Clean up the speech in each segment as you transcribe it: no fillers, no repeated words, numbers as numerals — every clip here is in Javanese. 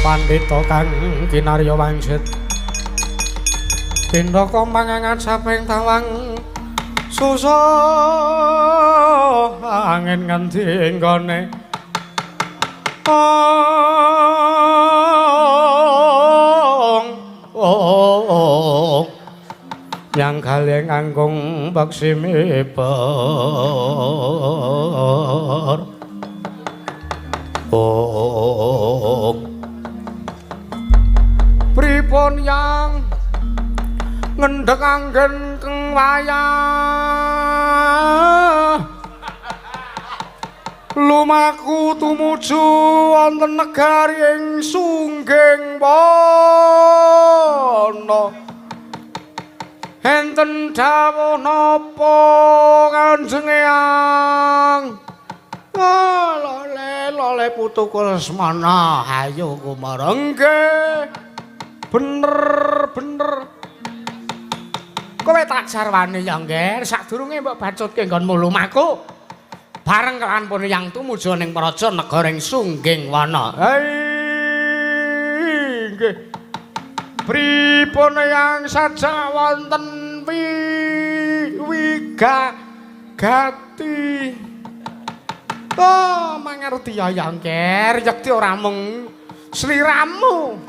Pandhita kang kinarya wangsit Pindaka mangangan saping tawang susah angin ngendi nggone ong yang kaleng angkung baksi miber ong pripun yang ngendhek anggen keng wayah lumaku tumuju wonten negari ing Sungging Wana. Enten dawuh napa Kanjeng Eyang? Lole lole putuku Lesmana, ayo kumara. Nggih. Bener bener. Kowe tak sarwane ya, Ngger, sadurunge mbok bacutke nggonmu lumaku. Bareng kelawan pun yang tumuju ning praja negara ing Sungging Wana. Nggih. Pripun yang saja wonten wiga gati. Oh, mangerti ya, Ngger, yekti ora mung sliramu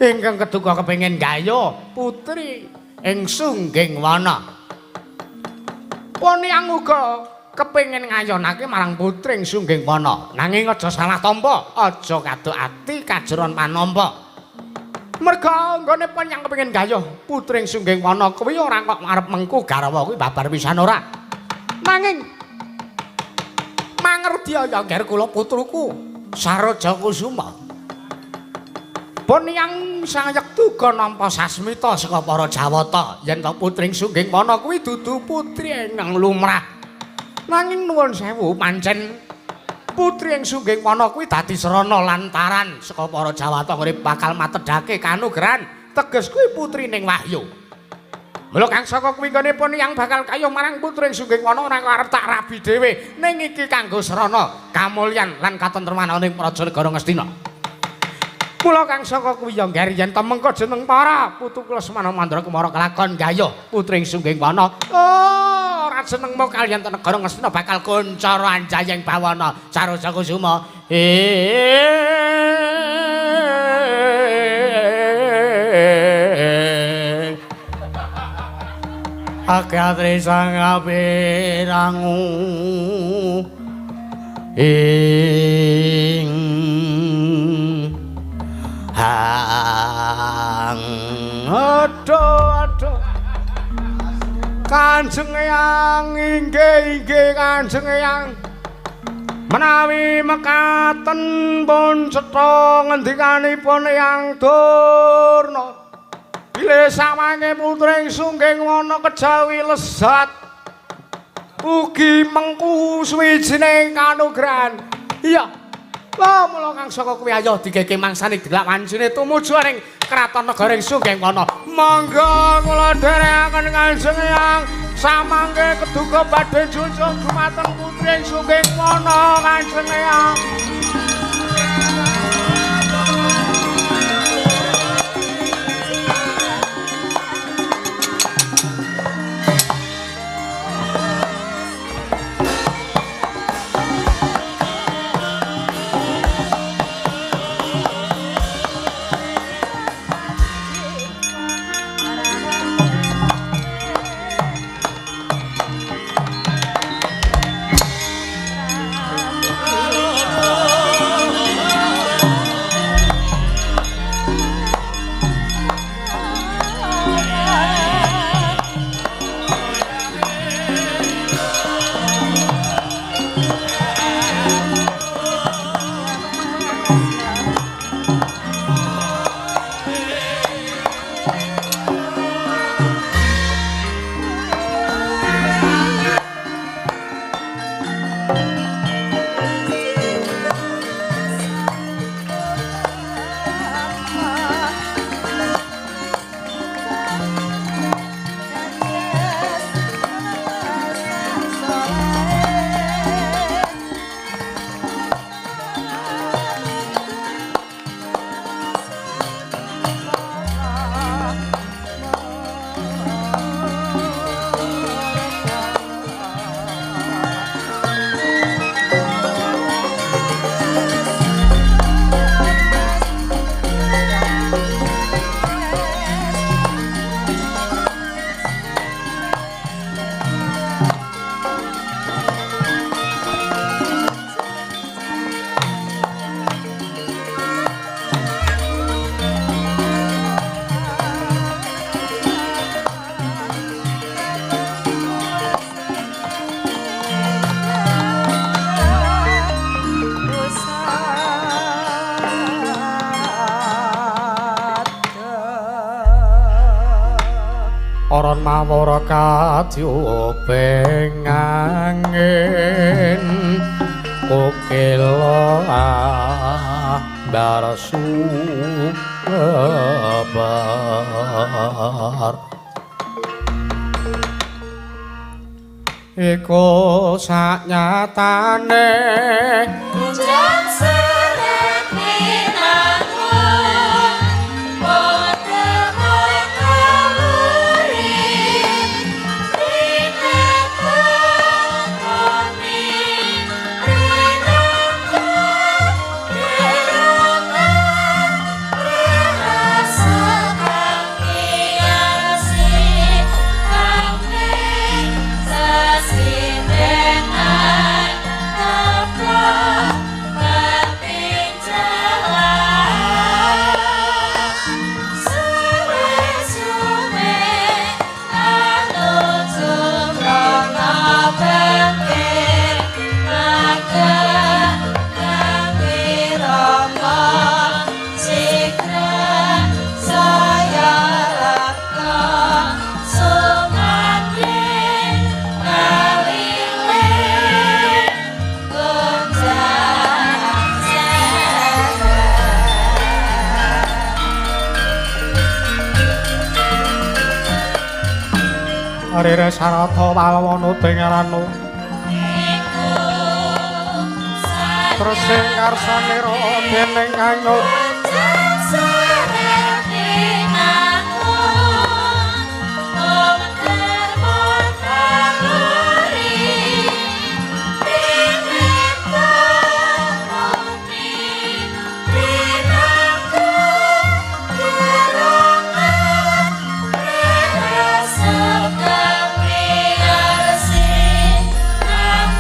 ingkang keduga kepengin gayuh putri ing Sungging Wana. Pun yang uga kepengin ngayonake marang putri ing Sungging Wana. Nanging aja salah tampa, aja kaduk ati kajeron panampa. Merga nggone pun yang kepengin gayuh putri ing Sungging Wana kuwi ora kok arep mengku garwa kuwi babar pisan ora. Nanging mangerti ya ngger kula putruku Saroja Kusuma. Pun yang sayektu uga nampa sasmita saka para Jawata yen to putri ing Sungging Wana kuwi dudu putri ingkang lumrah. Nanging nuwun sewu pancen putri ing Sungging Wana kuwi dadi srana lantaran saka para Jawata ngrip bakal matedhake kanugrahan teges kuwi putrining Wahyu. Mula kang saka kuwi nggone pun yang bakal kayuh marang putri ing Sungging Wana ora arep tak rabi dhewe ning iki kanggo srana kamulyan lan katentreman ana ing praja negara Ngastina. Mula kang saka kuwi ya ngger yen to mengko jeneng para putu Lesmana Mandra Kumara kelakon gayuh putri ing Sungging Wana. Oh, ora jenengmu kaliyan negara Ngastina bakal kuncara anjayeng bawana Saroja Kusuma. Akatri sang apirangu ing hang aduh aduh Kanjeng Eyang inggih inggih Kanjeng Eyang menawi mekaten pun cetha ngendikanipun Eyang Durna bilih sawange putri ing Sungging Wana kejawi lesat ugi mengku suwijine kanugrahan. Iya. Lah mula kang saka kuwi ayo digege mangsane delak wancine tumuju ning kraton negara ing Sungging Wana. Monggo kula dherekaken Kanjeng Eyang samangke keduga badhe junjung dumateng putri ing Sungging Wana Kanjeng Eyang. Aran mawara kadyuping angin kokela ambar sumebar. Iku saknyatane ujan seret minangun padha kaluri rineka koni rineka kerongan rasa kang asih kang sesindenan keplok kepincelan suwe-suwe anuju mrana bangkit magang kang wirama sigra saya lepka sumandhing kaliling gonjang sera. Arire sarata palwana dengaranu Iku terus sing karsanira dening anyut ujan seret minangun mung derma kaluri rineka koni rinangku kerongan rasa kang asih kang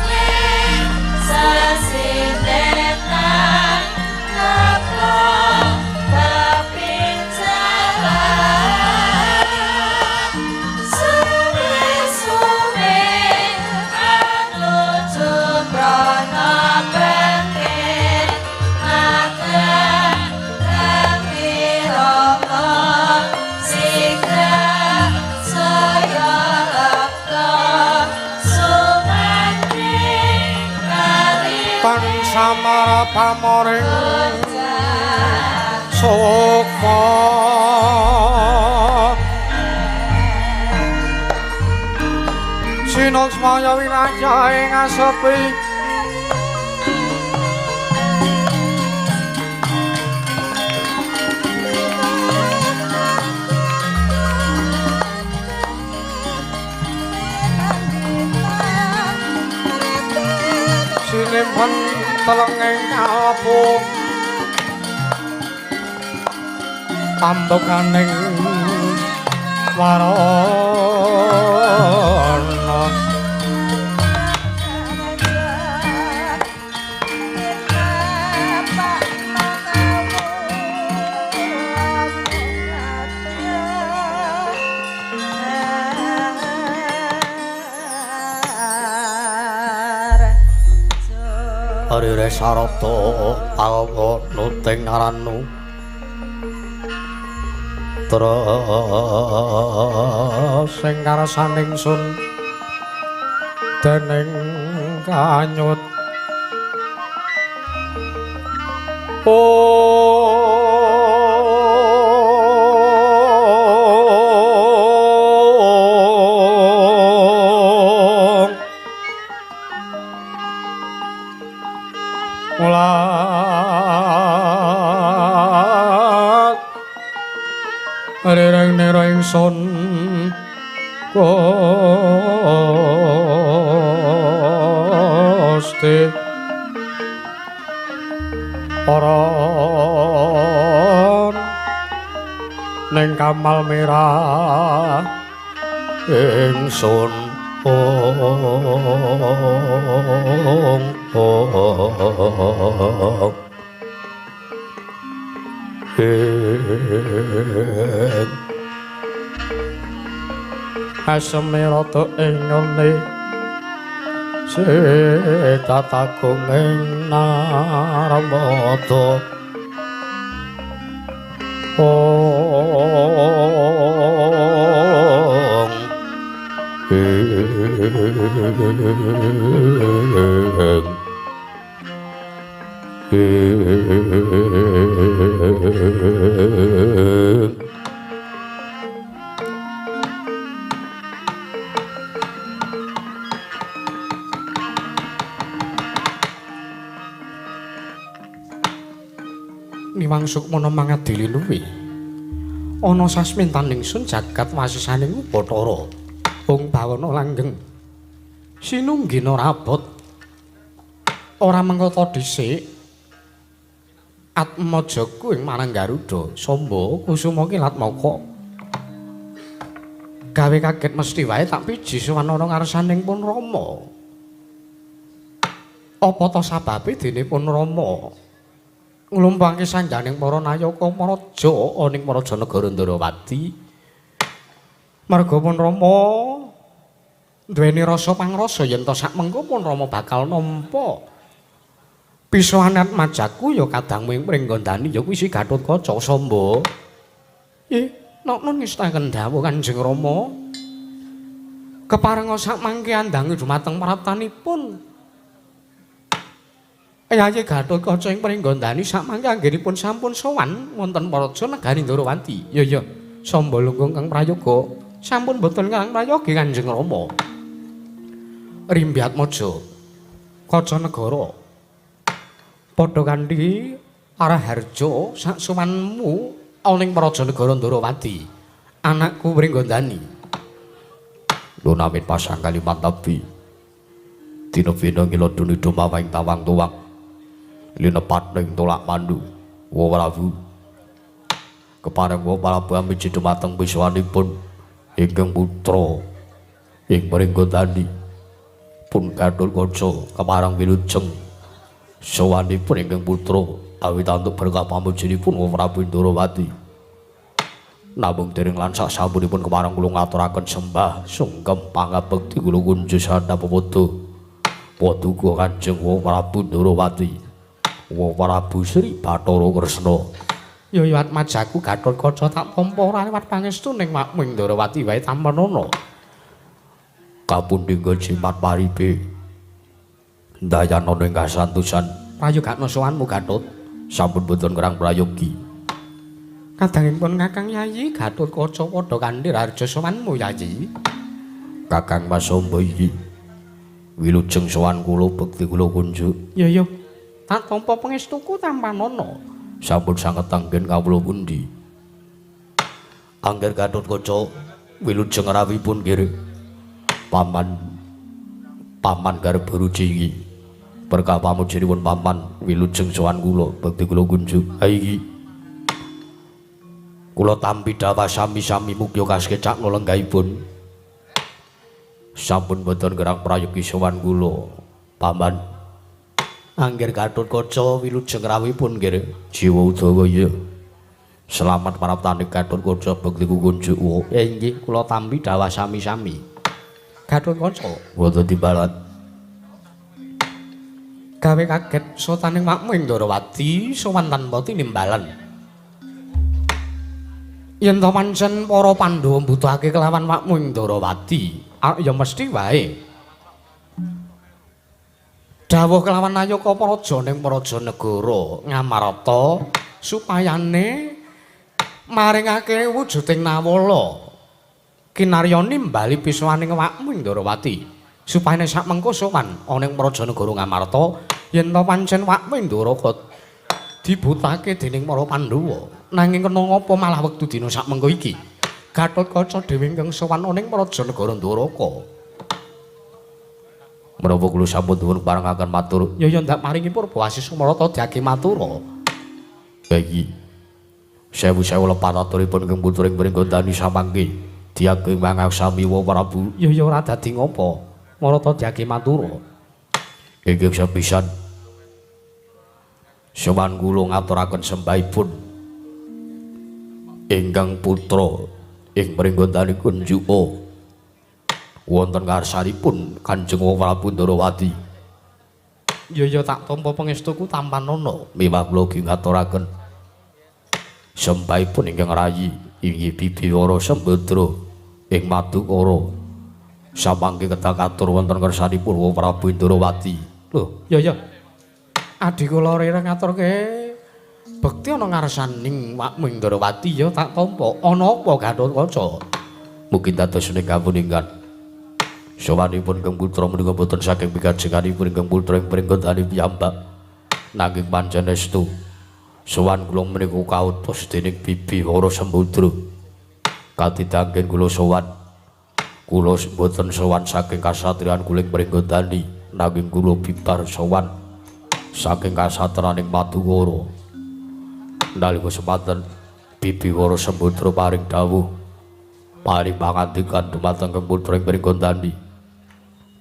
sesindenan keplok kepincelan suwe-suwe anuju prana bangkit magang kang wirama sigra saya lepka sumandhing tan kaliling samara pamoring gonjang sukma sinuksmaya wilayah ing asepi sinimpen telenging kalbu pambukaning warana. Arire sarata palwa nuting aranu terus sing karsaning sun dening kanyut. Ong mulat rireng nira ingsun Gusti Paran ning kamal mirah ingsun. Ong ong ing aseme rada ing ngene sitatagung ing Narmada. Ong Niwang Sukmana mangadili luwi. Ana sasmintaning sun jagat wasisaning Bathara. Wong bawana langgeng. Sinunggina rabot. Ora mengkata dhisik. Atmajaku ing marang Garuda, Samba Kusuma Kilatmaka. Gawe kaget mesti wae tak piji sowan ana ngarsaning pun Rama. Apa ta sababe dene pun Rama nglumpangke sanjaning para nayaka maraja ana ing Praja Negara Ndrawati? Marga pun Rama duweni rasa pangrasa yen ta sak mengko pun Rama bakal nampa pisohan atmajaku ya kadangmu ing Pringgondani ya kuwi si Gatotkaca Samba. Nok nun ngestaken dawuh Kanjeng Rama. Keparenga sak mangke andangi dumateng praptanipun Yayi Gatotkaca ing Pringgondani sak mangke anggenipun sampun sowan wonten Praja Negari Ndrawati. Ya ya, Samba lungguh kang prayoga sampun boten kang prayogi Kanjeng Rama. Rimbyatmaja Kaca Negara padha kanthi Araharja sak sowanmu ana ing Praja Negara Ndrawati. Anakku Pringgondani. Lunamit pasang kalimat nabi. Dina bina ngilodoni dumawang tawang tuwang. Linepat ning tolak mandu. Wa Prabu. Kepareng wa Prabu amiji dumateng piswanipun ingkang putra ing Pringgondani pun Gatotkaca kepareng wilujeng sowanipun ingkang putra awit antuk berkah pamujinipun wa Prabu Ndrawati. Namung dereng lan sak sampunipun kepareng kula ngaturaken sembah sungkem pangabekti kula kunjuk sanapapada paduka Kanjeng wa Prabu Ndrawati. Wa Prabu Sri Bathara Kresna. Ya ya atmajaku Gatotkaca tak tampa ora liwat pangestu ning makmu ing Ndrawati wae tampanana. Kapundhingga jimat paripe. Ndayanana ing kasantosan. Prayogakna sowanmu Gatot. Sampun boten kerang prayogi. Kadangipun Kakang Yayi Gatotkaca padha kanthi raharja sowanmu Yayi. Kakang Mas Samba iki wilujeng sowan kula bekti kula kunjuk. Ya ya. Tak tampa pangestuku tampanana. Sampun sanget anggen kawula pundi. Angger Gatotkaca wilujeng rawuhipun nggih. Paman paman Garbaruci iki berkah pamujinipun paman wilujeng sowan kula bekti kula kunjuk. Ha iki kula tampi dawah sami-sami mugya kasekecakna lenggahipun. Sampun boten gerang prayogi sowan kula paman. Angger Gatotkaca wilujeng rawuhipun nggih. Jiwa Udawa ya. Selamat maraptane Gatotkaca bekti kunjuk. Inggih kula tampi dawah sami-sami. Gatotkaca wonten timbalan. Gawe kaget sotaning makmu ing Ndrawati sowan tanpa tinimbalan. Yen to pancen para Pandhawa mbutuhake kelawan makmu ing Ndrawati, ya mesti wae. Dawuh kelawan nayaka praja ning Praja Negara Ngamarta supayane maringake wujuding nawala kinarya nimbali pisowaning awakmu ing Ndrawati supayane sak mengko sowan ana ing Praja Negara Ngamarta yen to pancen awakmu ing Ndrawaka dibutake dening para Pandhawa. Nanging kena ngapa malah wektu dina sak mengko iki Gatotkaca dhewe ingkang sowan ana ing Praja Negara Ndrawaka. Menapa kula sampun nuwun parengaken matur? Ya ya ndak paringi purba asis Sumarata diage matura. Iki sewu-sewu lepat aturipun ingkang putra ing Pringgondani samangke diage mangaksami wa Prabu. Ya ya ora dadi ngapa. Marata diage matura. Ingkang sepisan sowan kula ngaturaken sembahipun ingkang putra ing Pringgondani kunjuka wonten ngarsanipun Kanjeng Prabu Ndrawati. Ya ya tak tampa pangestuku tampanana. Miwah kula ugi ngaturaken sembahipun ingkang rayi inggih Bibi Wara Sembadra ing Madukara. Samangke kedah katur wonten ngersanipun Wa Prabu Indrawati. Lho, ya ya. Adhi kula rireng ngaturke bekti ana ngarsaning Wakmu Indrawati ya tak tampa. Ana apa Gathotkaca? Mugi dados ning kawuningan. Sowanipun Kang Putra menika boten saking pikajenganipun Kang Putra ing pringgondani piyambak. Nanging pancen estu sowan kula menika kautus dening Bibi Wara Sembudra. Katidangken kula sowan. Kula boten sowan saking kasatriyan kula ing Pringgondani, nanging kula bibar sowan saking kasatriyaning Madukara. Nalika semanten Bibi Wara Sembudra paring dawuh paring pangandikan dumateng Kang Putra ing Pringgondani.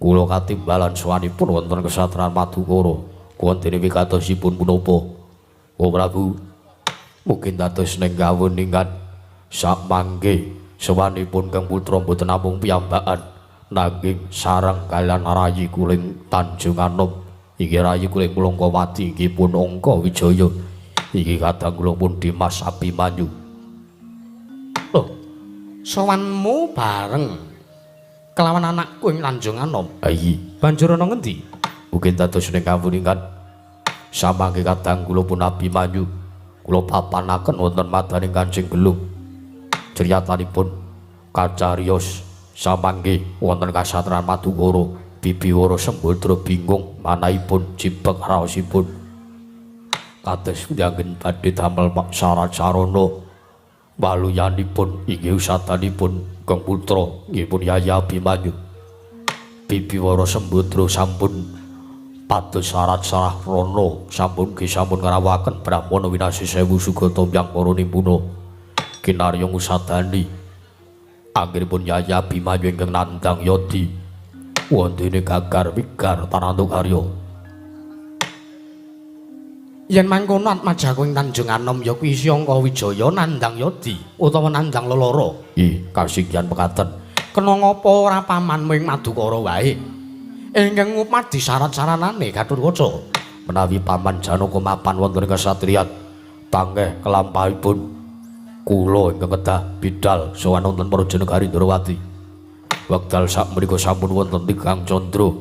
Kula katimbalan sowanipun wonten kasatriyan Madukara. Wontene wigatosipun punapa? Oh Prabu, mungkin dados ning kawuningan sakmangke sowanipun Kang Putra mboten namung piyambakan nanging sareng kaliyan rayi kula ing Tanjung Anom. Iki rayi kula ing Langkawati inggih pun Angka Wijaya. Iki kadang kula pun Dimas Abimanyu. Lho, sowanmu bareng kelawan anakku ing Tanjung Anom. Ha iki banjur ana ngendi? Mungkin dados ning kawuningan samangke kadang kula pun Abimanyu kula papanaken wonten madaning Kancing Gelung. Criyatanipun kacariyos samangke wonten kasatriyan Madukara. Bibi Wara Sembadra bingung manahipun jibeg raosipun. Kados pundi badhe damel syarat sarana waluyanipun inggih usadanipun Kang Putra nggih pun Yayi Abimanyu. Bibi Wara Sembadra sampun pados syarat sarana sampun nggih sampun ngrawaken Brahmana winasih sewu sugata hyang para nimpuna kinarya ngusadani anggenipun Yayi Abimanyu ingkang nandhang yadi wontene gagar wigar tanantuk karya. Yen mangkono atmajaku ing Tanjung Anom ya kuwi isih Angka Wijaya nandhang yadi utawa nandhang lelara. Ih, kasinggihan mekaten. Kena ngapa ora pamanmu ing Madukara wae? Ingkang ngupadi syarat-saranane Gathotkaca. Menawi paman Janaka mapan wonten ing kasatriyan tangeh kelampahipun kula ingkang kedah bidal sowan wonten Praja Negari Ndrawati. Wekdal sakmenika sampun wonten tigang candra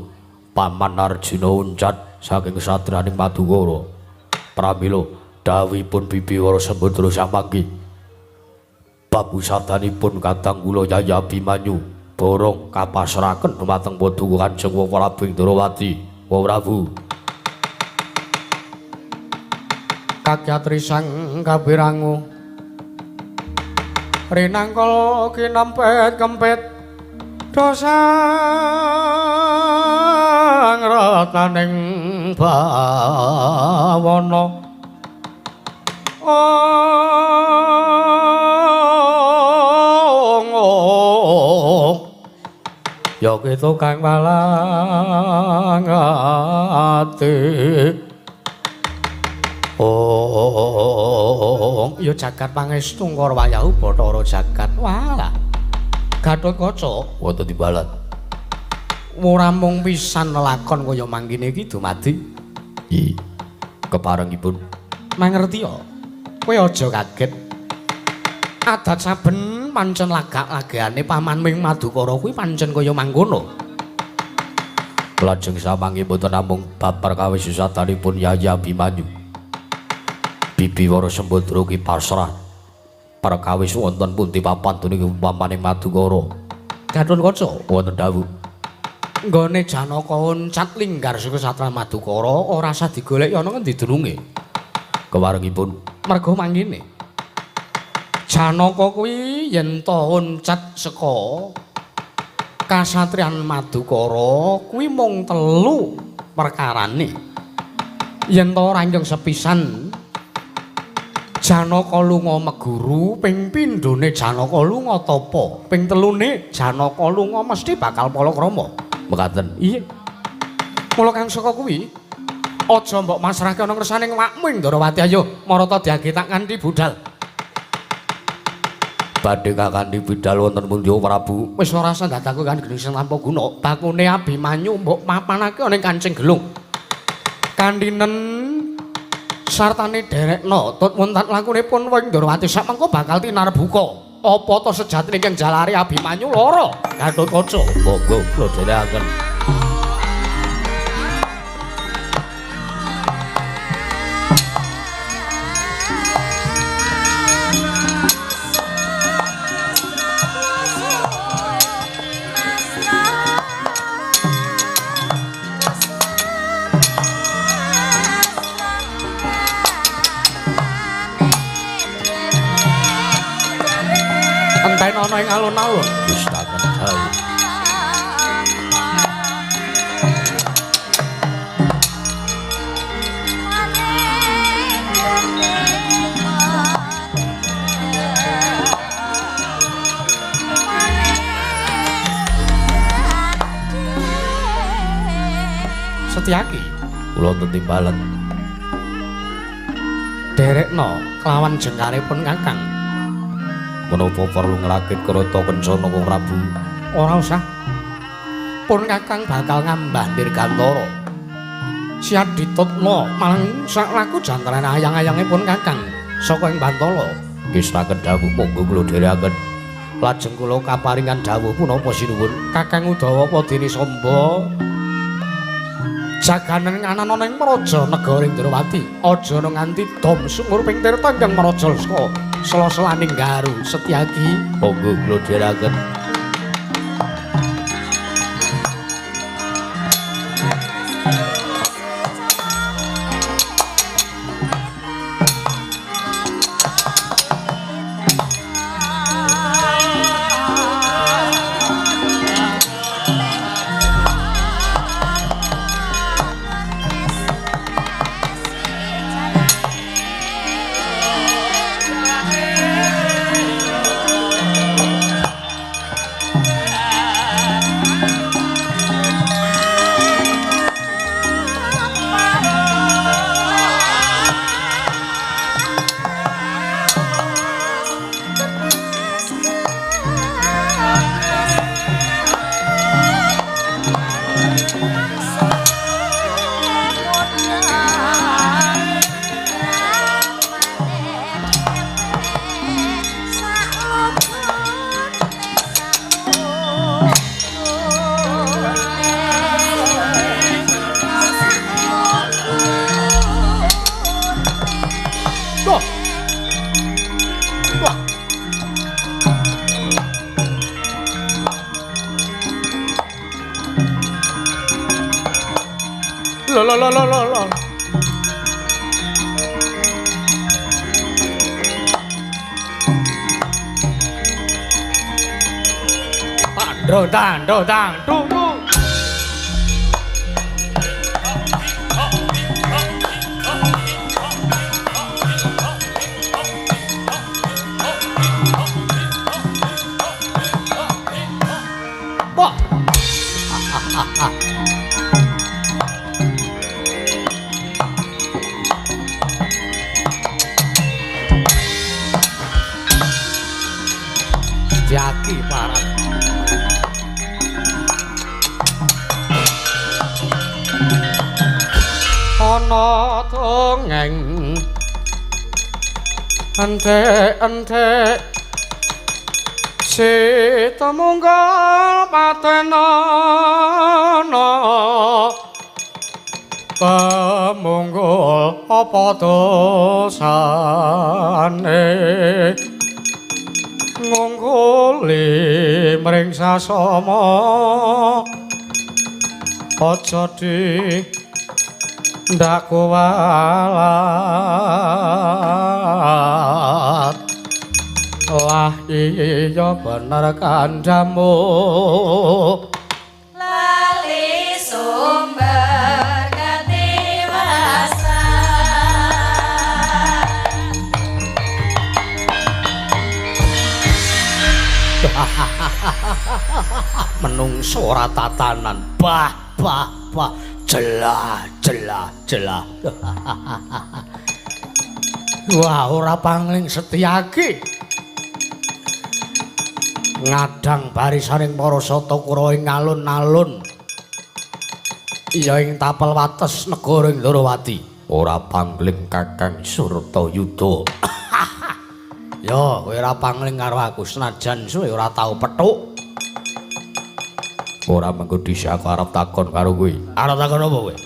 paman Arjuna uncat saking kasatriyaning Madukara. Pramila dawuhipun Bibi Wara Sembadra samangke bab usadanipun kadang kula Yayi Abimanyu borong kapasraken dumateng Paduka Kanjeng Prabu Indrawati. Wa Prabu kakyatri sang kapirangu rinangkala kinempet kempit dosang rataning bawana. Ong ya kita kang walang ati. Ong ya jagat pangestu ngara wayahu Bathara jagat. Walah Gathotkaca wonten timbalan ora mung pisan lelakon kaya mangkene iki dumadi. I keparengipun mangerti ya kowe aja kaget. Adat saben pancen lagak-lagane paman ming Madukara kuwi pancen kaya mangkono. Lajeng samangke boten namung bab perkawis usadanipun Yayi Abimanyu. Bibi Wara Sembadra ki pasrah perkawis wonten pundi papan dening pamaning Madukara. Gathotkaca wonten dawuh nggone Janaka uncat linggar saka satra Madukara ora usah digoleki ana ngendi dununge. Kewarengipun merga mangkene Janaka kuwi yen ta uncat saka kasatriyan Madukara kuwi mung telu perkarane. Yen ta ranjeng sepisan Janaka lunga meguru, ping pindhone Janaka lunga tapa, ping telune Janaka lunga mesti bakal palakrama. Mekaten. Iya. Mula kang saka kuwi aja mbok masrahke ana ngersane awakmu ing Ndrawati. Ayo marata diagetak kanthi budal. Badhe kakandi budal wonten pundi Prabu? Wis ora usah ndadaku kan gendhis tanpa guna. Bakune Abimanyu mbok mapanake ana ing Kancing Gelung. Kandhinen sartane derekna tut wonten lakunipun wing Ndrawati sakmengko bakal tinarbuka. Apa to sejatine ingkang jalari Abimanyu lara? Gatotkaca. Monggo kula dherekaken. Enten ana ing alun-alun. Gustaken dawuh. Setyaki, Kula wonten timbalan. Derekno kelawan jengkaripun Kakang. Menapa perlu ngrakit kereta kencana Kang Prabu? Ora usah. Pun Kakang bakal ngambah dirgantara. Siap ditutno malang saklaku jantaran ayang-ayange pun Kakang saka ing Bantala. Nggih dawuh, monggo kula dherekaken. Lajeng kula kaparingan dawuh punapa sinuwun? Kakang Udawa Padini Samba jaganen anan ana ing Praja Negara Indrawati. Aja nganti dom sumur ping tirta ingkang mraja saka sela-selaning garu. Setyaki, Monggo kula dherekaken. Wah. Wah. Lho lho lho lho lho. Tandro tandro tang tu tu. Wah. Jaki parah. Ana dongeng entek-entek si tumunggal patenana temunggul apa dosane ngungguli mring sasama aja di ndak kuwalat. Lah iya bener kandhamu lali sumber katiwasan. Menungso ora tatanan. Bah bah bah jelah jelah jelah. Wah ora pangling Setyaki ngadang barisaning para Satakura ing alun-alun iya ing tapel wates negara Indrawati. Ora pangling Kakang Surtayuda. Yo, kowe ora pangling karo aku senajan suwe ora tau petuk. Ora mengko dhisik aku arep takon karo kowe. Arep takon apa kowe?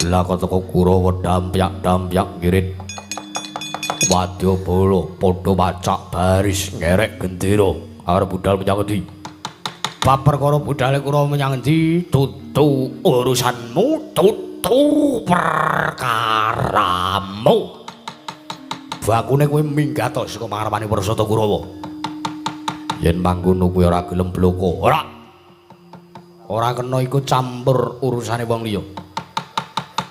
Lah kok teko Kurawa dampyak-dampyak ngirit. Wadyabala padha pacak baris ngerek gendera. Arep budal menyang endi? Bab perkara budale Kurawa menyang endi dudu urusanmu, dudu perkaramu. Bakune kowe minggat to saka pangarepane Prasata Kurawa. Yen mangkono kowe ora gelem bloko. Ora. Ora kena iku campur urusane wong liya.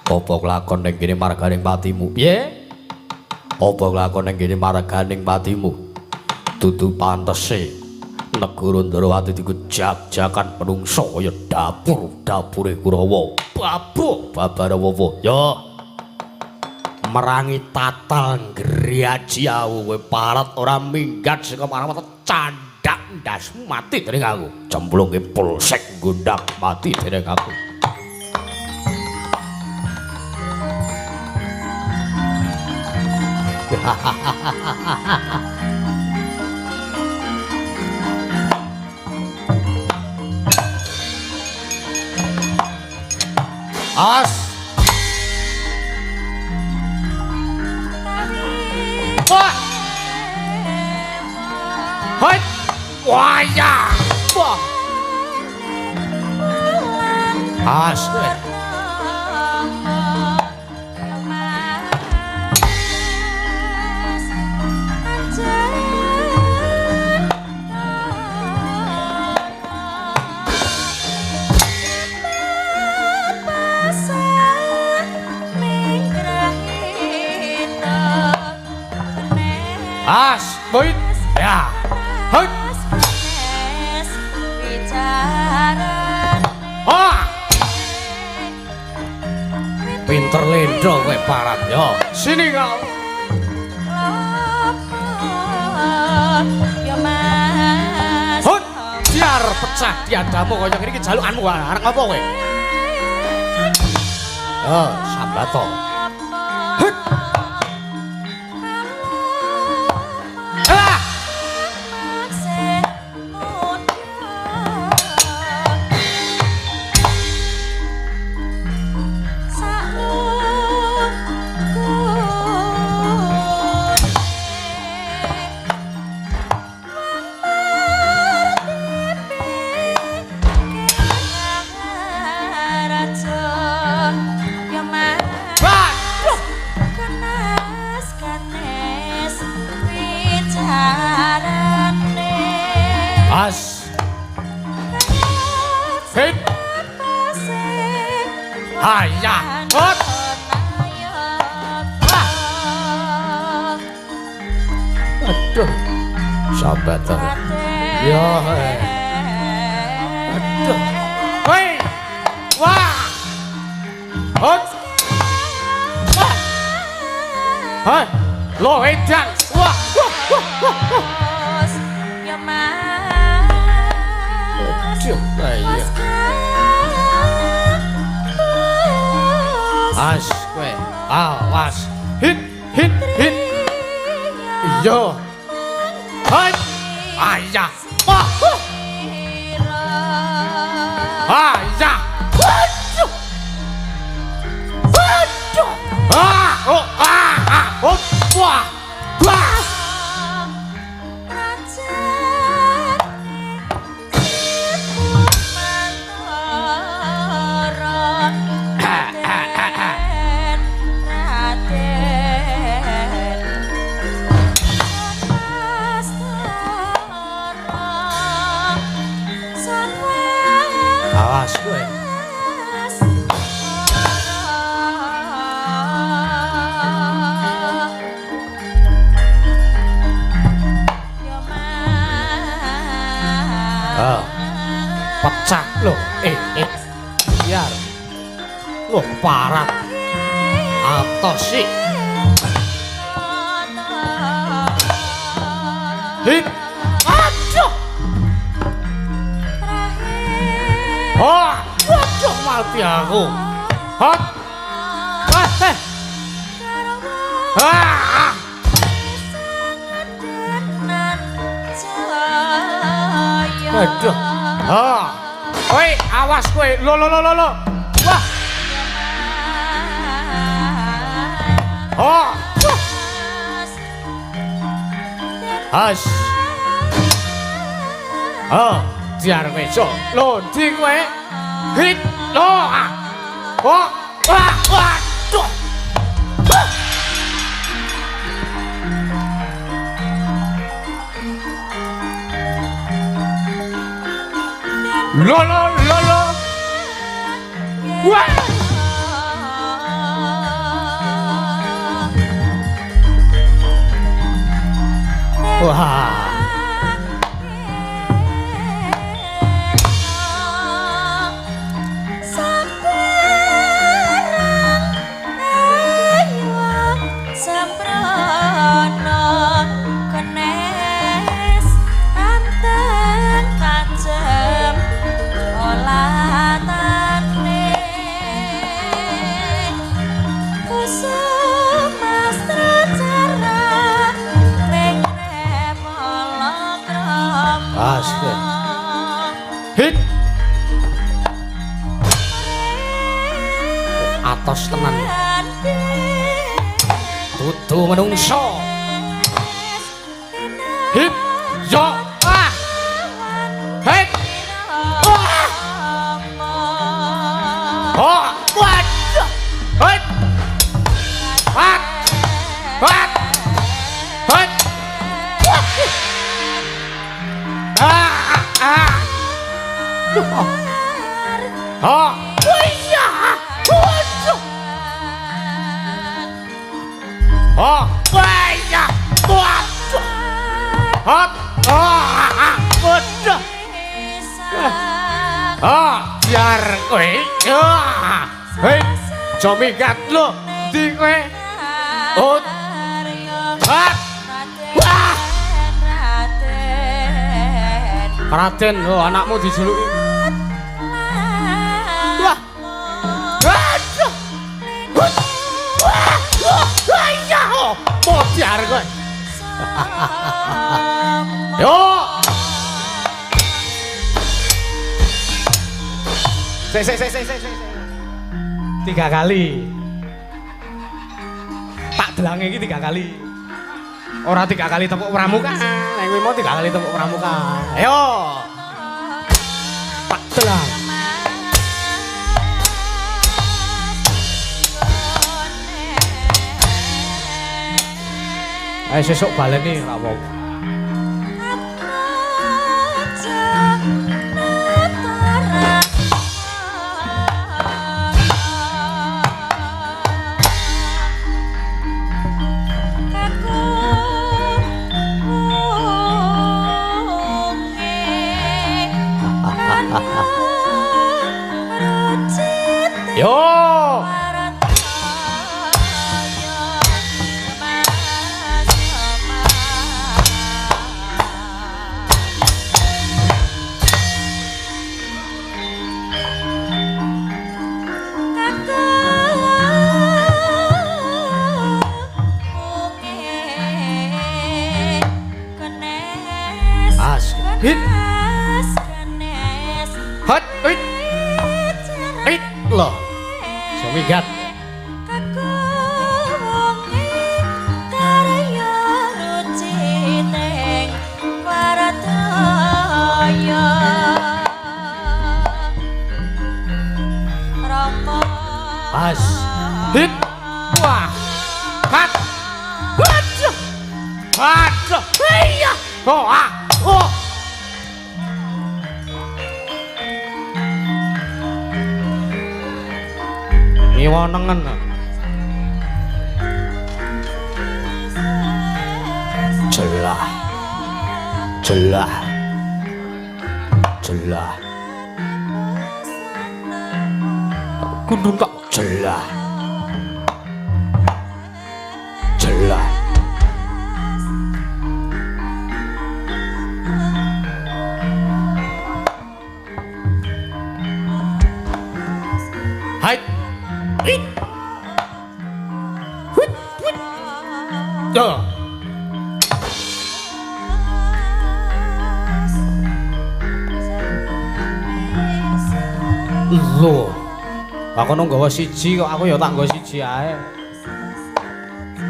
Apa kelakon ning kene marganing patimu? Piye? Apa kelakon ning kene marganing patimu? Dudu pantese negara Ndrawati dikejak-jakan menungsa kaya dapur-dapure Kurawa. Babu, babar apa? Ya. Merangi tatal ngriaji aku kowe parat ora minggat saka marang candhak ndasmu mati dening aku. Cemplungke polsek gondang mati dening aku. As. Wah. Hoi. Wah ya. Wah. As. As, boy. Ya. Hoi. Ah. Pinter lendro kowe parat yo. Sini kau. Hut, biar pecah tiadamu kaya ngene iki jalukanmu arep ngopo kowe? Yo, sambato. Hut. As. Hit. Hayya. Hot. Aduh. Sambat to. Ya. Aduh. Hoi. Wah. Hot. Wah. Hoi. Lo edan. Wah. Wah. Wah. Wah. Aduh, iya. As kowe. Awas. Hit hit hit. Iya. Hai. Ayah. Wah. Ayah. Aduh. Aduh. Ah, oh, ah, ah, oh, wah. Wah. Awas kowe. Ah. Pecah lho. Biar. Loh parah. Atos sih. Hit. Aduh. Oh, waduh mati aku. Hot. Ah. Ah. Aduh. Ha. Kowe awas kowe. Lho lho lho lho. Wah. Oh. Has. Oh, diar kowe. Lho, ndi kowe? Hit. Lho. Oh. Wah, waduh. Lho lho lho lho. Wah. Wah. Hit. Atos tenan. Dudu menungso. Hit. Yo. Ah. Hit. Ah. Oh. Waduh. Hit. Hat. Hat. Hit. Ah. Ah. Oh. Iya. Waduh. Oh. Iya. Waduh. Hot. Oh. Waduh. Oh, biar kowe. Hei, aja minggat lho. Ndi kowe? Oh. Hat. Wah. Raden, oh anakmu dijuluki. Wah. Aduh. Wah. Wah, iya. Modiar kowe. Yo. Sik sik sik sik sik. 3 kali. Tak delange iki 3 kali. Ora 3 kali tepuk pramuka. Nek kuwi mau 3 kali tepuk pramuka. Ayo. Tak delang. Ayo sesuk baleni ora apa-apa. Yo. As. Hit. Hot. Hit. Hit. Loh. Sumigat. As. Hit. Wah. Hat. Waduh. Waduh. Iya. Oh, ah. Oh. Ngiwa nengen. Jelah. Jelah. Jelah. Gundung tak jelah. Jelah. Hai. Hit. Hut, hut. Duh. Lho. Lah kono nggawa siji kok aku ya tak nggawa siji ae.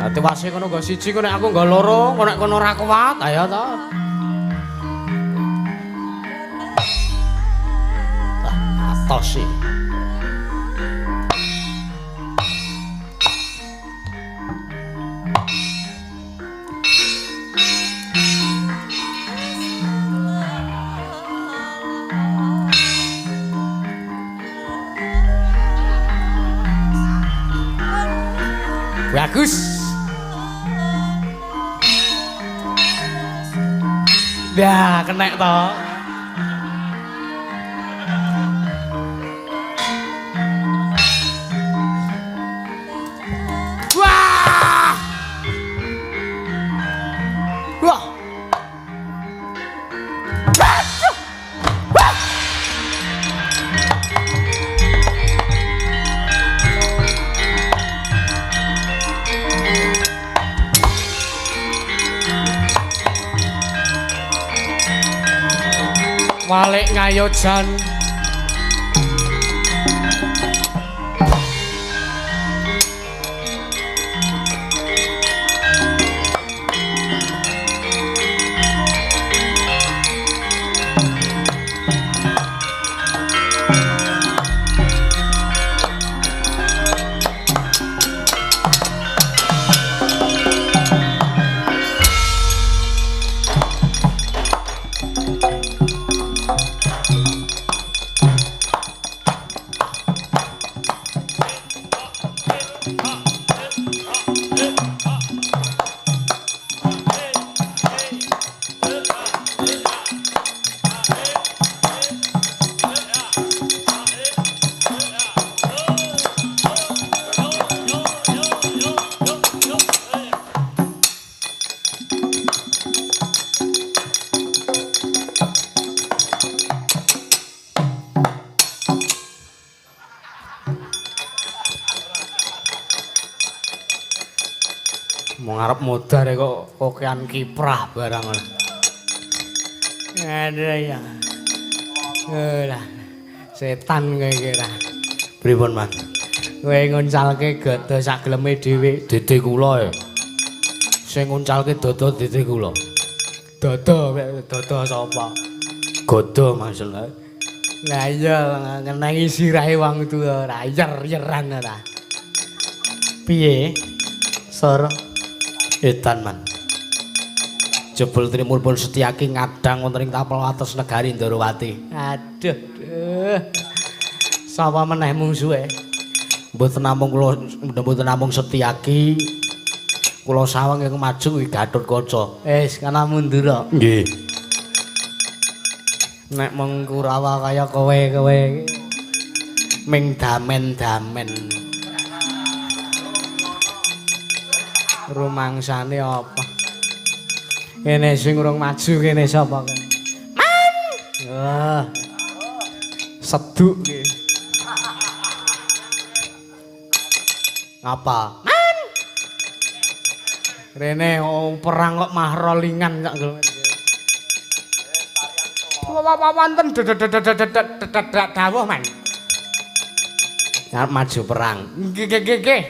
Lah tiwase kono nggawa siji kok nek aku nggawa loro, kok nek kono ora kuat, ayo to. Ah, atos sih. Bagus. Ya, kenek to. Wah! Wah! Aduh! Wah! Walik ngayojan. Mung arep modar kok kokean kiprah barang. Aduh ya. Lah, setan kowe iki ra. Pripun, Mas? Kowe nguncalke gada sak geleme dhewe, dede kula ya. Sing nguncalke dada dede kula. Dada, dada sapa? Gada maksudnya. Lah iya ngenengi sirahe wong tuwa ora yer-yeran ora. Piye? Sor. Edan man. Jebul Trimul pun Setyaki ngadang wonten ing tapel wates negari Ndorowati. Aduh, duh. Sapa meneh mungsuhe? Mboten namung kula, mboten namung Setyaki. Kula sawang ing maju kuwi Gatotkaca. Wis kana mundur. Nggih. Nek mung Kurawa kaya kowe-kowe ming damen-damen. Rumangsane apa? Kene sing urung maju kene sapa kene? Man. Wah. Seduk iki. Ngapa? Man. Rene oh, perang kok mahrolingan kok. Wonten dawuh, Man. Arep maju perang. Nggih nggih nggih.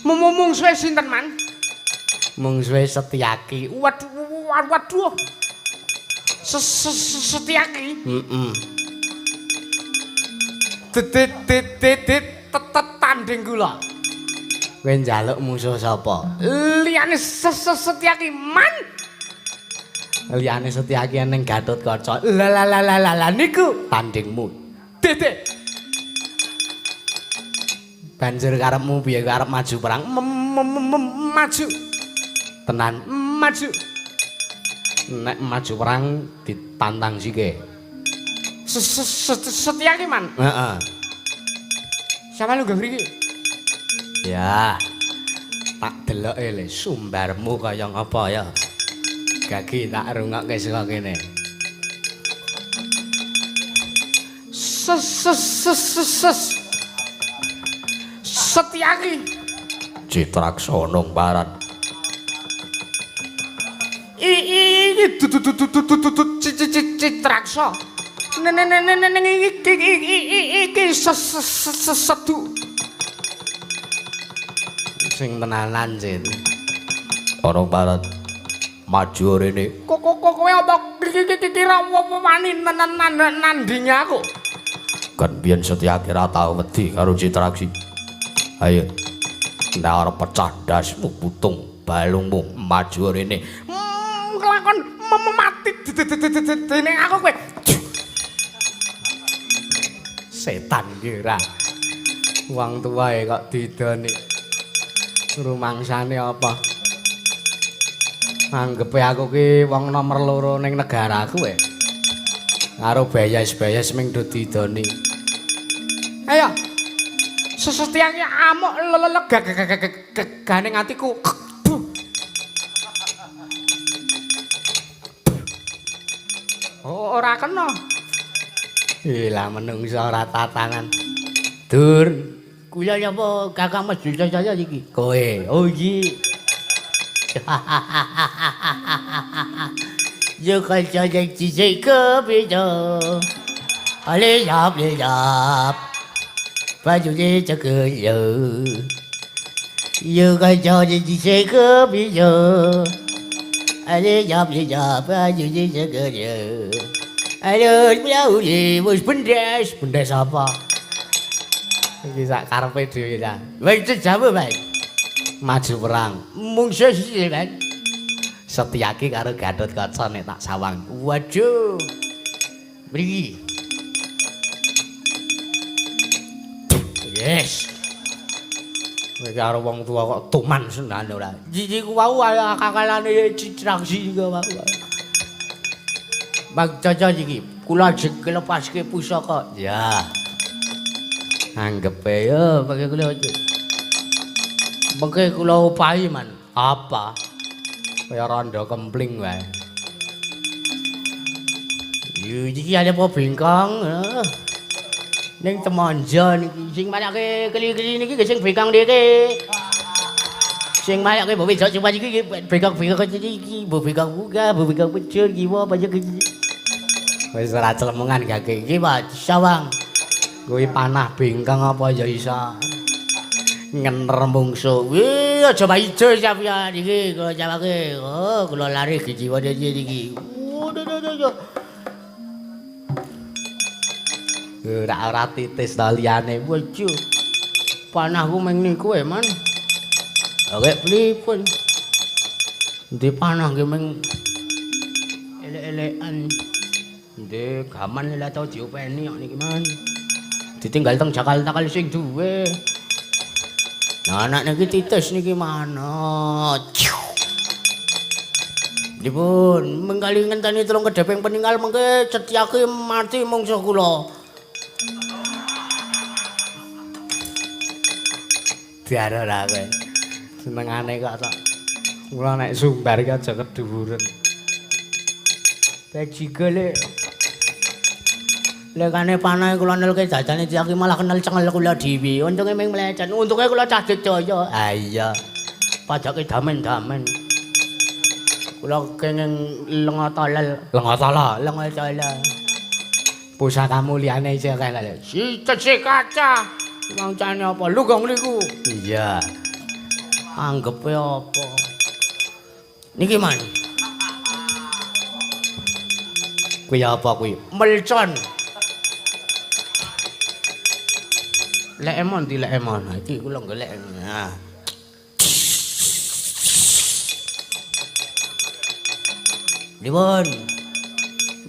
Mungsuhe sinten, Man? Mungsuhe Setyaki. Waduh, waduh. Setyaki. Heeh. Tanding kula. Kowe njaluk musuh sapa? Liyane Setyaki, Man. Liyane Setyaki ning Gatotkaca. Lah lah lah lah lah niku tandingmu. Dede. Banjur karepmu piye karep maju perang? Maju. Tenan maju. Nek maju perang ditantang sike. Setyaki, Man. Heeh. Sama lu mriki? Ya. Tak deloke le sumbarmu kaya ngapa ya. Gagi tak rungokke saka kene. Setyaki. Citraksana Barat. Iki Citraksa. Ning iki iki sedu. Sing tenanan, Cit. Ana Barat maju rene. Kok kowe apa kira wani nandingi aku? Kan biyen Setyaki ra tau wedi karo Citraksi. Ayo. Nek arep pecah ndasmu putung balungmu maju rene. Kelakon mati dening aku kowe. Setan ki ora. Wong tuwae kok didoni. Rumangsane apa? Anggepe aku ki wong nomor loro ning negaraku e. Karo bayas-bayas ming do didoni. Ayo. Sesetyange amuk lelek gagane atiku. Oh, ora kena. Lah menungso ora tatanan. Dur, kula napa Kakang Mas Jaya iki? Kowe. Oh iki. Yo kanca jek kepijo. Ale yap le yap. Baju je ceke yo. Yo kanca jek kepijo. Ale yap le yap baju je ceke yo. Ayo, wis bendes, bendes apa? Iki sak karepe dhewe ta. Wis jamu, Pak. Maju perang. Mungsuh siji, Pak. Setyaki karo Gatotkaca nek tak sawang. Waduh. Mriki. Yes. Kowe karo wong tuwa kok tuman senane ora. Iki ku wau kakalane Citraksi iku wau. Bang Caca iki kula ajeng lepaske pusaka. Ya. Anggepe yo pakai kula. Mengke kula upahi man. Apa? Kaya rondo kempling wae. Yo iki ana apa bengkong? Ning temonjo niki sing marake keli-keli niki nggih sing bengkong niki. Sing marake mbok wedok cuma iki bengkong-bengkong iki, mbok bengkong buka, mbok bengkong pecul kiwa apa iki. Wis ora celemongan gage iki, Pak. Sawang. Kuwi panah bengkong apa ya isa ngener mungsuh. Wih, aja maijo sampeyan iki kula jawake. Oh, kula lari jiwa iki. Waduh. Ora titis ta liyane. Waduh. Panahku ming niku e, Man. Oke, pripun? Endi panah nggih ming elek-elekan. Ndek gaman lha tau diopeni kok niki, Man. Ditinggal teng Jakarta kali sing duwe. Nah, anak niki titis niki mana? Dipun mengkali ngenteni telung kedheping peninggal mengke Setyaki mati mungsuh kula. Diare ora kowe. Senengane kok tok. Kula nek sumbar iki aja kedhuwuren. Bejige lek. Lekane panah kula nelke dadane Setyaki malah kenal cengel kula dhewe. Untunge ming mlecet. Untunge kula cah Jaya. Ha iya. Pajake damen-damen. Kula kenging lenga tolel, lenga tala, lenga tala. Pusakamu liyane isih akeh lho. Si cecek kaca. Mancane apa? Lu gong niku. Iya. Anggepe apa? Niki man. Kuwi apa kuwi? Melcon. Lek emon di lek emon. Iki kula golek. Nah. Dipun.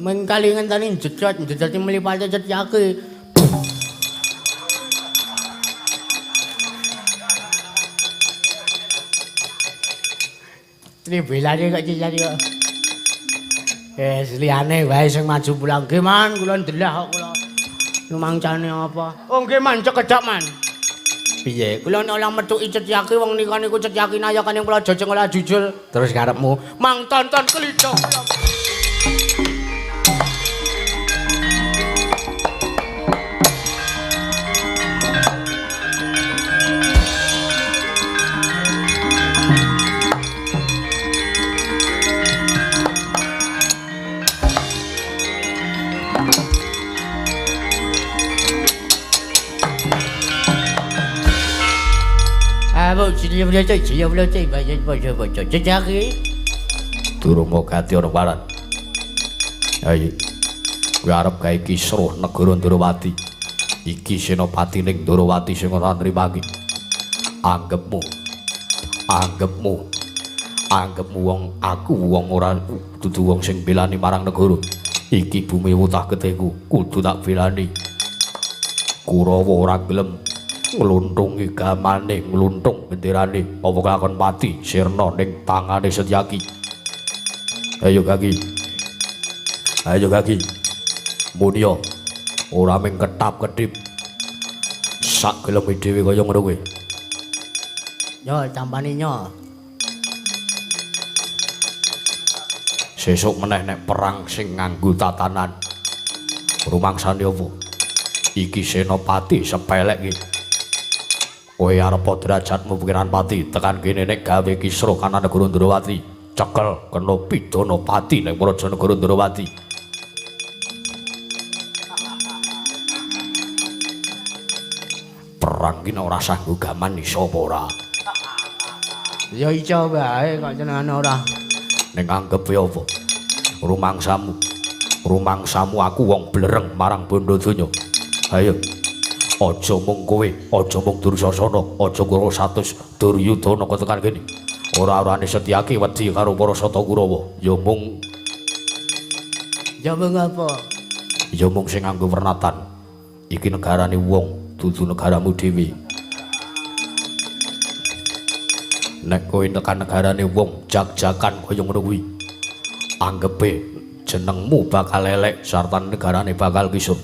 Mengkali ngenteni jejot, jejot mlipate Setyaki. Tribelane kok cicane kok. Wis liyane wae sing maju pulang. Nggih, Man, kula ndelah kok kula. Lumangcane apa? Oh nggih Man, cekedhak Man. Piye? Kula nek ora methuki Setyaki wong nika niku Setyaki nayakane kula jojong ora jujul. Terus karepmu mang tonton klitho. Durma gati ana waran. Ayo. Kowe arep gawe kisruh negara Ndrawati. Iki senopati ning Ndrawati sing ora nrimake. Anggepmu. Anggepmu. Anggepmu wong aku wong ora dudu wong sing belani marang negara. Iki bumi wutah getihku kudu tak belani. Kurawa ora gelem ngluntungi gamane, ngluntung benderane, apa kelakon pati sirna ning tangane Setyaki. Ayo kaki. Ayo kaki. Munio ora mung ketap-kedip. Sak geleme dhewe kaya ngono kuwi. Yo tampani nyo. Sesuk meneh nek perang sing nganggo tatanan. Rumangsane apa? Iki senopati sepelek iki. Kowe arep derajatmu pikiran pati tekan kene nek gawe kisruh kana negara Ndrawati. Cekel kena pidana pati ning praja negara Ndrawati. Perang ki nek ora sanggo gaman iso apa ora? Ya iso wae kok jenengane ora. Ning anggepe apa? Rumangsamu. Rumangsamu aku wong blereng marang bondo donya. Ayo. Aja mung kowe, aja mung Dursasana, aja Kurawa 100 Duryudana kok tekan kene. Ora-orane Setyaki wedi karo para Sata Kurawa. Ya mung ya mung apa? Ya mung sing nganggo wernatan. Iki negarane wong, dudu negaramu dhewe. Nek kowe tekan negarane wong jak-jakan kaya ngono kuwi, anggepe jenengmu bakal elek sarta negarane bakal kisut.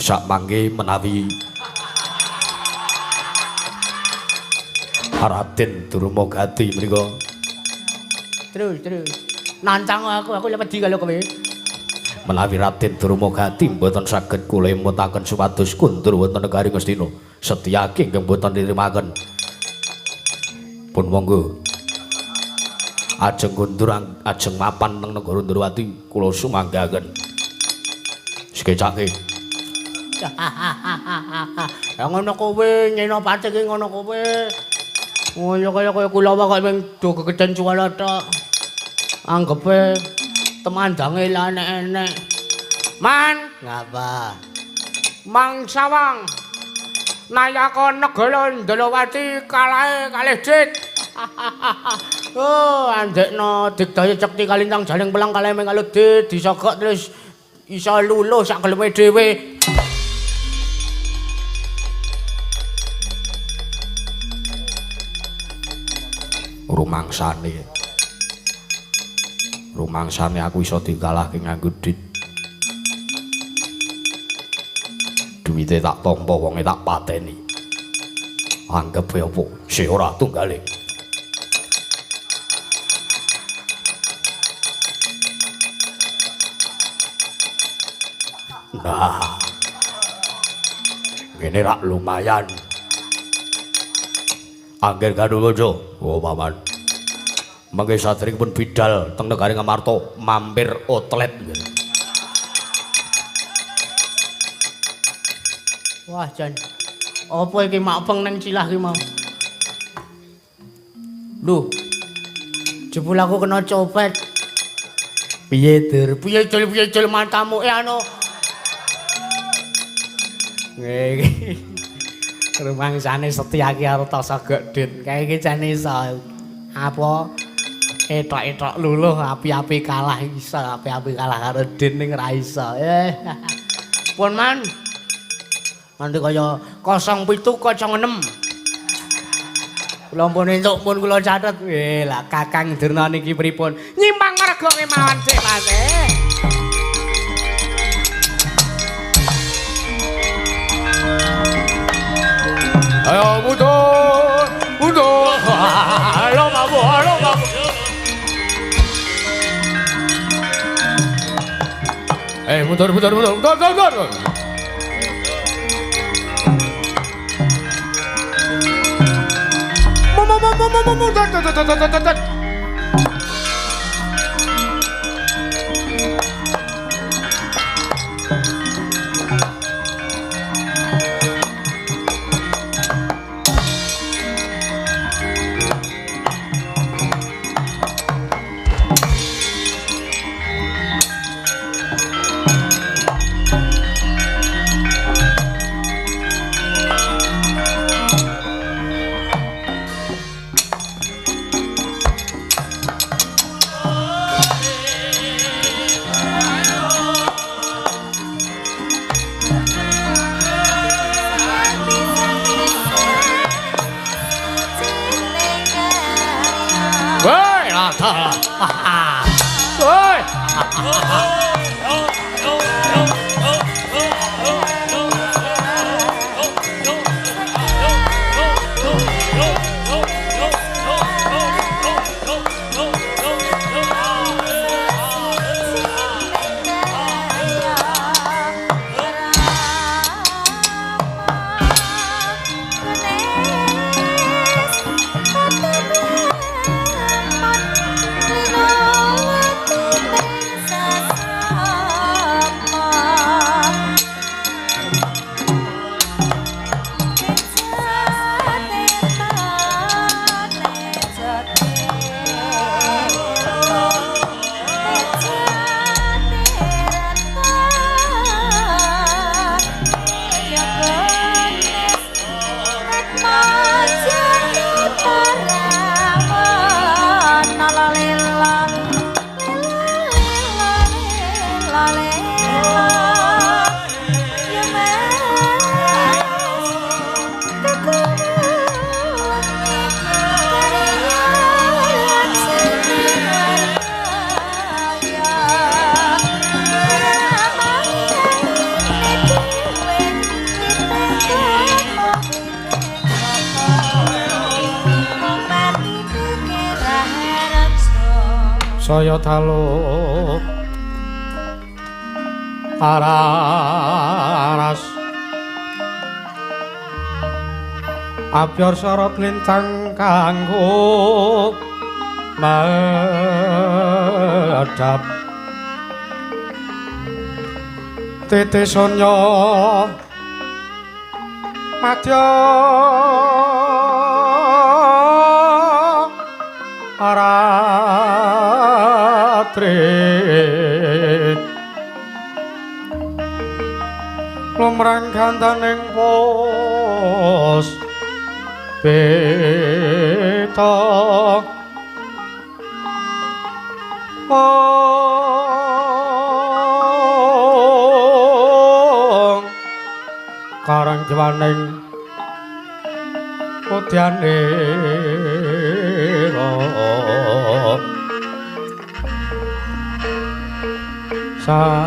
Sak mangke menawi Raden Durmagati menika terus terus nantang aku wedi karo kowe. Menawi Raden Durmagati mboten saged kula emutaken supados kundur wonten negari Ngastina, Setyaki ingkang mboten nrimaken. Pun monggo ajeng kundur ajeng mapan teng negara Ndrawati kula sumanggaken. Sekecake. Ya ngono kowe Senopati ki ngono kowe. Ngono kaya kaya kulawa kok mung do gegeden suara tok. Anggepe temandange lah enek-enek. Man, ngapa? Mang Sawang. Nayaka negara Ndrawati kalahe kalih dit. Oh, andekno digdaya cekti kalintang jaling pelang kalahe mung kalih dit disogok terus iso luluh sak geleme dhewe. Rumangsane. Rumangsane aku iso dikalahke nganggo dit. Duwite tak tampa, wonge tak pateni. Anggepe apa? Sih ora tunggale. Nah. Ngene rak lumayan. Angger Garuda, oh paman. Mangke sadèrèngipun bidal teng negari Ngamarta mampir outlet. Wah, jan. Apa iki makpeng nang cilah ki mau? Lho. Jebul aku kena copet. Piye, Dur? Piye jel piye jel matamu anu. Nggih. Rumangsane Setyaki karo Tasagek Dit. Kae iki jan iso. Apa etok-etok luluh api-api kalah iso, api-api kalah karo Din ning ra iso. Pun man. Nanti kaya 0706. Kula pun entuk pun kula catet. Lah Kakang Durna niki pripun? Nyimpang marga kemawon Dik Mas. Ayo mundur, mundur. Halo babu, halo babu. Mundur, mundur, mundur, mundur, mundur, mundur. Mundur, mundur, mundur, mundur. Dalah. Woi. Saya dalu aras abyor sorot lintang kanggo medhap titi sunya madya aratri lumrang gandaning pos peta ong karang jiwaning udyanira sang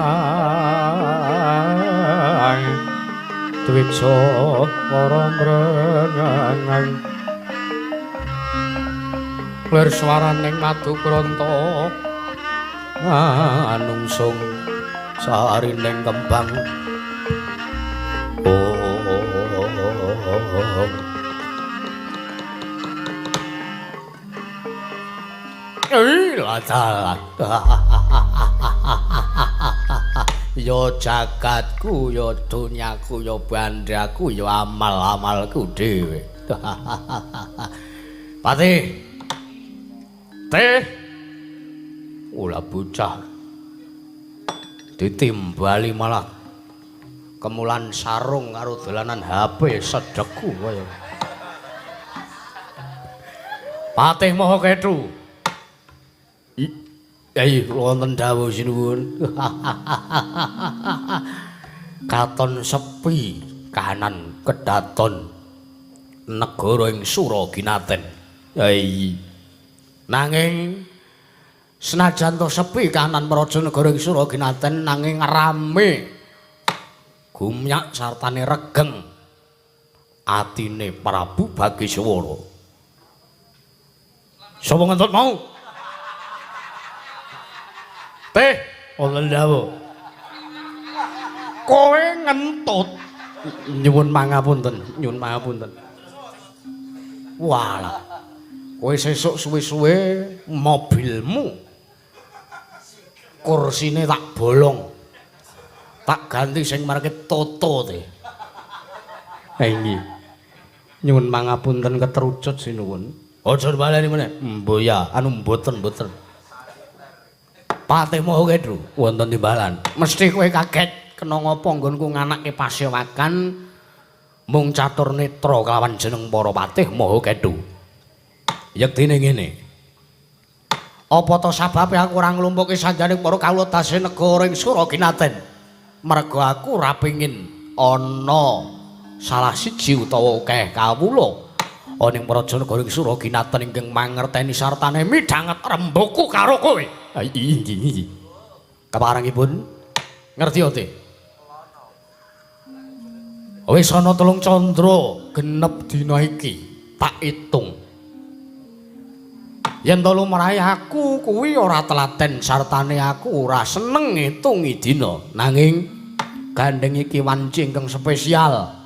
dwija para mrengang lir swaraning madukranta anungsung sarining kembang. Ya jagatku, ya dunyaku, ya bandaku, ya amal-amalku dhewe. Patih. Teh. Ula bocah. Ditimbali malah kemulan sarung karo dolanan HP sedekku kaya. Patih Maha Kethu. Ayo wonten dawuh sinuwun. Katon sepi kahanan kedaton negara ing Suraginaten. Ayi. Nanging senajan to sepi kahanan praja negara ing Suraginaten nanging rame gumyak sartane regeng atine Prabu Bagiswara. Sapa ngentut mau? Teh, wonten dawuh. Kowe ngentut. Nyuwun pangapunten, nyuwun pangapunten. Walah. Kowe sesuk suwe-suwe mobilmu kursine tak bolong. Tak ganti sing marke Toto teh. Ha nggih. Nyuwun pangapunten ketrucut sinuwun. Aja baleni meneh. Mboh ya, anu mboten-mboten. Patih Maha Kethu wonten timbalan. Mesti kowe kaget kena ngapa nggonku nganake pasewakan mung catur netra kelawan jeneng para patih Maha Kethu. Yektine ngene. Apa to sababe aku ora nglumpukke sanjaning para kawula dase negara ing Suraginaten? Merga aku ora pengin ana salah siji utawa akeh kawula Ana ing praja negara ing Suraginaten ingkang mangerteni sartane midhanget rembugku karo kowe. Ha inggih inggih. Keparengipun ngerti ate? Wis ana 3 candra genep dina iki tak itung. Yen to lumrahe aku kuwi ora telaten sartane aku ora seneng ngitungi dina. Nanging gandeng iki wanci ingkang spesial.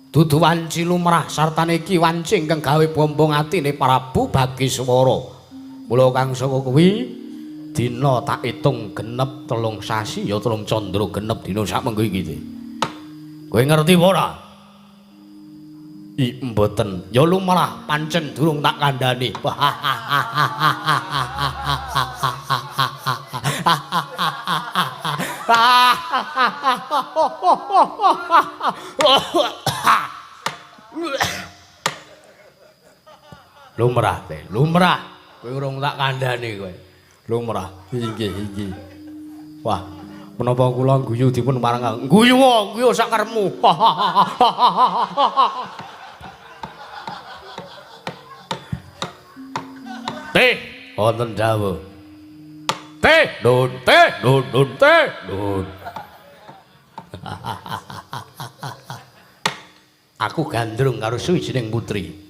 Dudu wanci lumrah sartane iki wanci ingkang gawe bombong atine Prabu Bagiswara. Mula kang saka kuwi dina tak itung genep 3 sasi ya 3 candra genep dina sak mengko iki. Kowe ngerti apa ora? I mboten. Ya lumrah pancen durung tak kandhani. Lumrah te, lumrah. Kowe urung tak kandhani kowe. Lumrah. Inggih, inggih. Wah, menapa kula guyu dipun marang guyu guyu sak karepmu. Teh, wonten dawuh. Teh, nun, teh, nun, nun, teh, nun. Aku gandrung karo suwijining putri.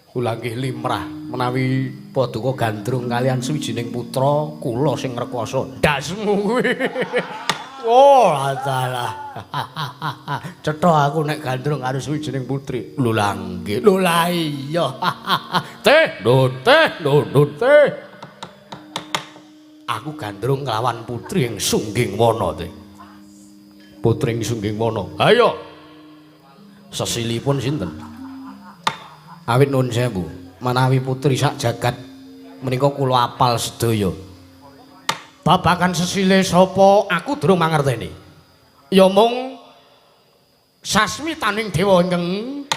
Kula nggih limrah menawi paduka gandrung kalian suwijining putra kula sing ngrekoso. Ndasmu kuwi. Oh, dalah. Cetha aku nek gandrung karo suwijining putri. Lho lah nggih. Lho lah iya. Teh, nun, teh, nun, nun, teh. Aku gandrung kelawan putri ing Sungging Wana, teh. Putri ing Sungging Wana. Ayo. Sesilipun sinten? Awit nuwun sewu, menawi putri sak jagat menika kula apal sedaya. Babagan sesile sapa aku durung mangerteni. Ya mung sasmitaning dewa ingkang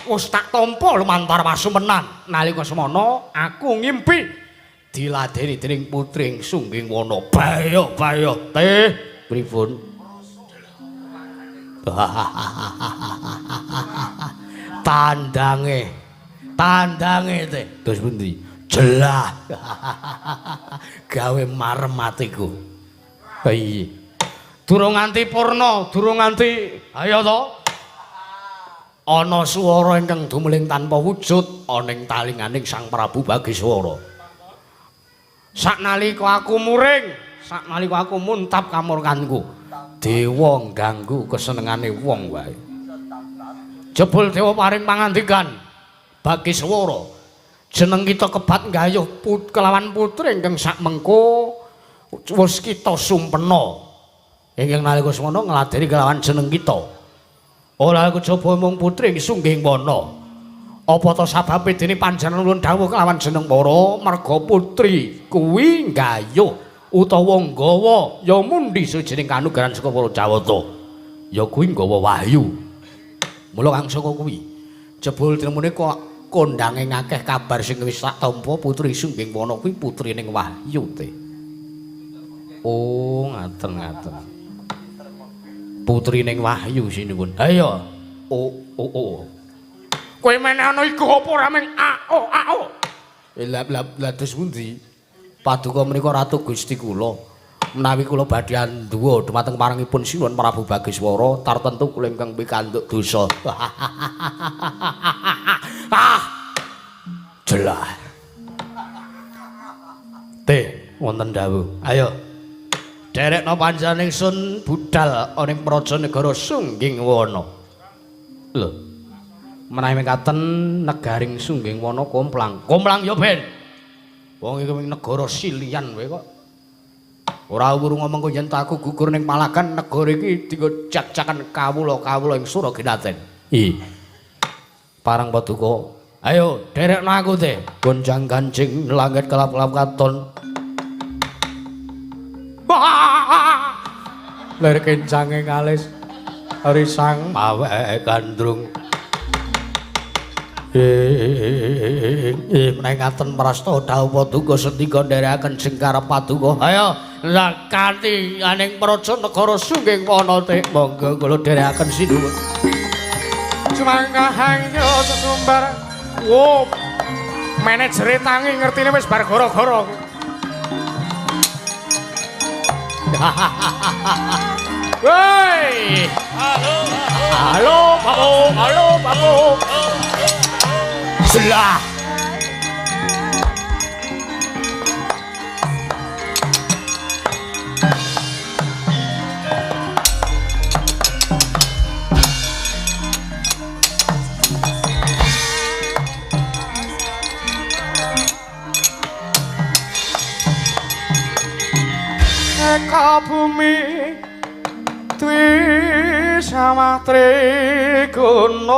wis tak tampa lumantar wasumenan. Nalika semana aku ngimpi diladeni dening putri ing Sungging Wana. Bayo bayo teh pripun? Tandange tandange teh terus pundi? Jelah. Gawe marem atiku. Iya. Durung nganti purna, durung nganti ayo to. Ana swara ingkang dumeling tanpa wujud ana ing talinganing Sang Prabu Bagiswara. Saknalika aku muring, saknalika aku muntap kamurkanku, dewa ngganggu kesenengane wong wae. Jebul dewa paring pangandikan Bagiswara, jeneng kita kebat nggayuh kelawan putri ingkang sakmengko wis kita sumpena. Ingkang nalika semana ngladeni kelawan jeneng kita. Ora kejaba mung putri ing Sungging Wana. Apa ta sababe dene panjenengan nuwun dawuh kelawan jeneng para merga putri kuwi nggayuh utawa nggawa ya mundi suwijining kanugrahan saka para Jawata. Ya kuwi nggawa wahyu. Mula kang saka kuwi jebul tinemune kok kondange ngakeh kabar sing wis tak tampa putri Sungging Wana kuwi putrining wahyu te. Oh, ngaten-ngaten. Putrining wahyu sinuwun. Ayo. O o o. Kowe meneh ana iku apa ora meng a o a o. Lah lah lah terus pundi? Paduka menika Ratu Gusti kula. Menawi kula badhe anduwa dumateng parangipun Sinuwun Prabu Bagiswara tartentu kula ingkang pikantuk dosa. Ah. Jelah. Teh wonten dawuh. Ayo. Derekno panjenengan ingsun budal ana ing praja negara Sungging Wana. Lho. Menawi mekaten negaring Sungging Wana komplang. Komplang ya ben. Wong iki negara silian wae kok. Ora wuru ngomong kok yen aku gugur ning palagan negara iki dienggo jak-jakan kawula-kawula ing Suraginaten. Ih. Parang paduka. Ayo derekno aku teh. Gonjang ganjing langit kelap-kelap katon. Lir kencange ngalis risang awake gandrung. Menawi ngaten prasta dawuh paduka sendika nderekaken jengkar paduka. Ayo lakati aning praja negara Sungging Wana teh monggo kula nderekaken sinuwun. Sumangga hangyo sesumbar Wo. Manajere tangi ngertine wis bar gara-gara. Woi. Halo. Halo, Babu. Halo, Babu. Selah. Eka bumi dwi sawah trigunung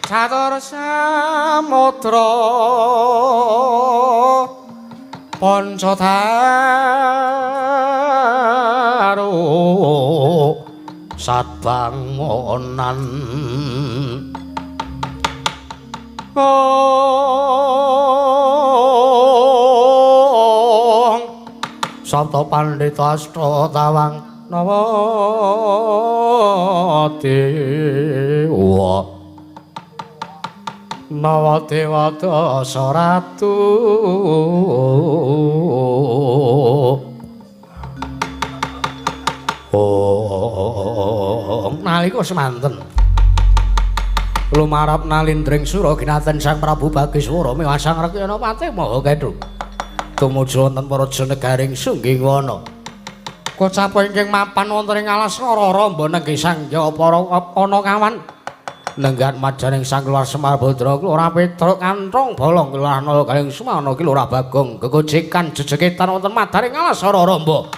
catur samudra pancadaru satbangonan. Sabda Pandhita Asta Tawang Nawa Dewa Nawa Dewa Dasa Ratu. Oh, nalika semanten lumarap nalindring sura ginaten Sang Prabu Bagiswara miwah Sang Rekyana Patih Maha Kendru tumuju wonten praja negaring Sunggingwana. Kocap ingkang mapan wonten ing alas Rara nenggih Sang Hyang para ana kawan nenggan majaning Sang Keluar Semar Badra Kelurahan Petruk Kanthong Bolong Kelurahan Nala Galing Sumana Kelurahan Bagong gegojekan jejegetan wonten madaring alas Raramba.